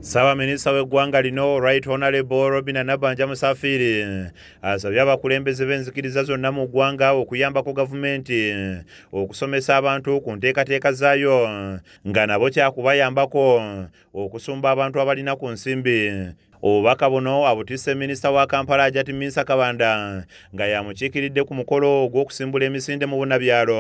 Ssaabaminisita w'eggwanga lino, Right Honorable Robinah Nabbanja Musafiri, asabye abakulembeze b'enzikiriza zonna mu ggwanga okuyambako gavumenti okusomesa abantu ku nteekateeka zaayo, nga nabo kyakubayambako okusumba abantu abalina ku nsimbi. Obubaka buno abutisse minisita wa Kampala, Hajati Minsa Kabanda, nga yamukiikiridde ku mukolo ogw'okusimbula emisinde mu bunnabyalo,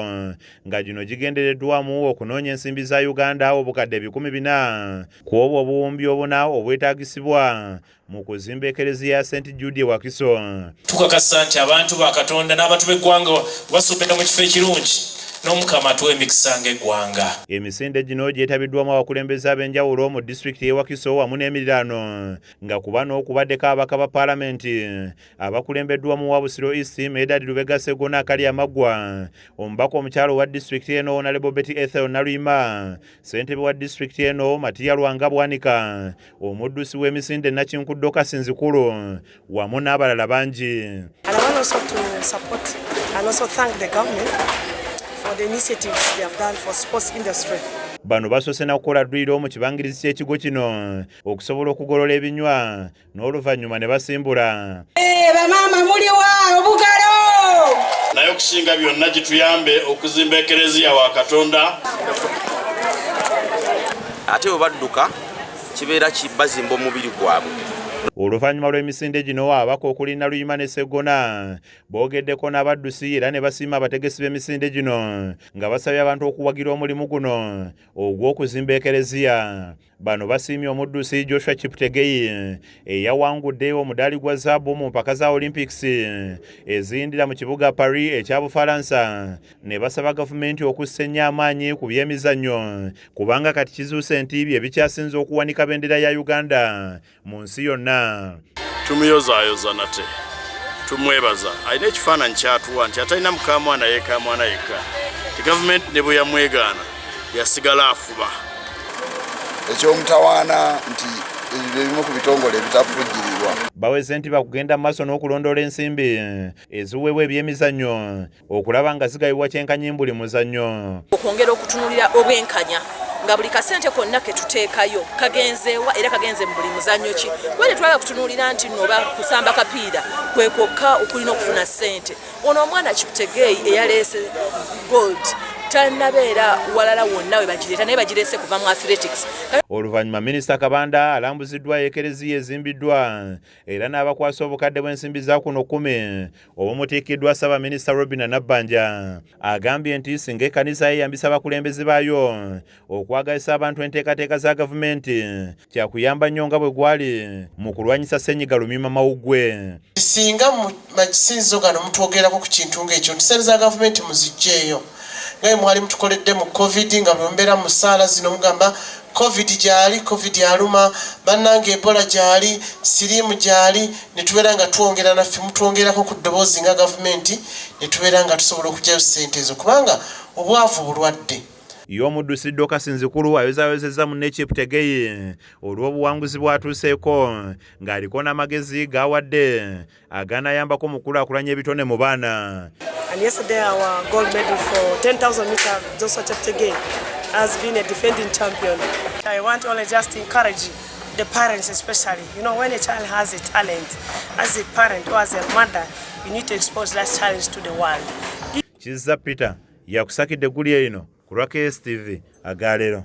nga gino gigendereddwamu okunoonya ensimbi za Uganda 400,000 ku obwo 4,000 obwetaagisibwa mu kuzimba ekereziya ya St Jude e Wakiso. Tukakasa nti abantu ba Katonda n'abantu b'eggwanga basomera mu kifo ekirungi, n'Omukama atuwa emikisa ng'eggwanga. Emisinde gino gyetabiddwamu abakulembeze ab'enjawulo mu disitulikiti y'e Wakiso wamu n'emiriraano, nga ku bano okubaddeko ababaka ba paalamenti abakulembeddwamu wa Busiro East, Medard Lubega Sseggona Kalyamaggwa, omubaka omukyalo wa disitulikiti eno, Honorable Betty Ethel Naluyima, ssentebe wa disitulikiti eno, Matiya Lwanga Bwanika, omuddusi w'emisinde Nakinku Dorcas Nzikulu, wamu n'abalala bangi. And I want also to support and also thank the government for the initiatives they have done for sports industry. Bano basoose na kukola dduyiro mu kibangirizi ky'ekigo kino okusobola okugolola ebinywa, n'oluvannyuma ne basimbula. Bamaama muliwa obugalo? Naye okusinga byonna, gituyambe okuzimba ekereziya wa Katonda. Ate bwe badduka, kibeera bazimba omubiri gwabwe. Oluvannyuma lw'emisinde gino, ababaka okuli Naluyima ne Sseggona boogeddeko n'abaddusi era ne basiima abategesi b'emisinde gino, nga basabye abantu okuwagira omulimu guno ogw'okuzimba ekereziya. Bano basiimye omuddusi Joshua Cheptegei eyawangudde omudaali gwa zaabu mu mpaka za Olympics eziyindira mu kibuga Paris ekya Bufalansa, ne basaba gavumenti okussa ennyo amaanyi ku byemizannyo, kubanga kati kizuuse nti bye bikyasinze okuwanika bendera ya Uganda mu nsi yonna. Tumuyozaayoza nate tumwebaza. Alina ekifaananyi kyatuwa nti atalina mukamwana yekamwana yekka, ti gavumenti ne bwe yamwegaana yasigala afuba. Ekyomutawaana nti ebyo ebimu ku bitongole ebitafujjirirwa. Baweze nti bakugenda mu maaso n'okulondoola ensimbi eziweebwa ebyemizannyo okulaba nga zigabibwa kyenkanyi buli muzannyo. Okwongera okutunulira obwenkanya, nga buli kasente konna ketuteekayo kagenzeewa era kagenze mu buli muzannyo ki, kuba tetwagala kutunuulira nti nno oba kusamba kapiira kwe kwokka okulina okufuna ssente. Ono omwana Cheptegei eyaleese gold tannabeera walala wonna we bagireeta, naye bagireese kuva mu athletics. Oluvannyuma Minisita Kabanda alambuziddwa ekereziya ezimbiddwa era n'abakwasa obukadde bw'ensimbi za kuno 10 obumutiikiddwa Ssaabaminisita Robinah Nabbanja. Agambye nti singa ekkanisa yeeyambisa abakulembeze baayo okwagazisa abantu enteekateeka za gavumenti, kyakuyamba nnyo nga bwe gwali mu kulwanyisa ssennyiga lumiima mawuggwe. Singa mu masinzizo gano mutwogerako ku kintu ng'ekyo nti sente za gavumenti muziggyeeyo, nga bwe mwali mutukoledde mu COVID, nga bwe mubeera mu ssaala zino mugamba COVID gyali, COVID aluma bannange, Ebola gyali, siriimu gyali, ne tubeera nga twongera naffe mutwongerako ku ddoboozi nga gavumenti, ne tubeera nga tusobola okuggyayo sente ezo, kubanga obwavu bulwadde. Ye omuddusi Dorcas Nzikulu ayozaayozezza munne Cheptegei olw'obuwanguzi bw'atuuseeko, ng'aliko n'amagezi g'awadde aganayambako mu kukulaakulanya ebitone mu baana. And yesterday our gold medal for 10,000 meter, Joshua Cheptegei, has been a defending champion. I want only just to encourage the parents especially. When a child has a talent, as a parent or as a mother, you need to expose that challenge to the world. Kizza Peter yakusakidde eggulire lino ku lwa KSTV agaleero.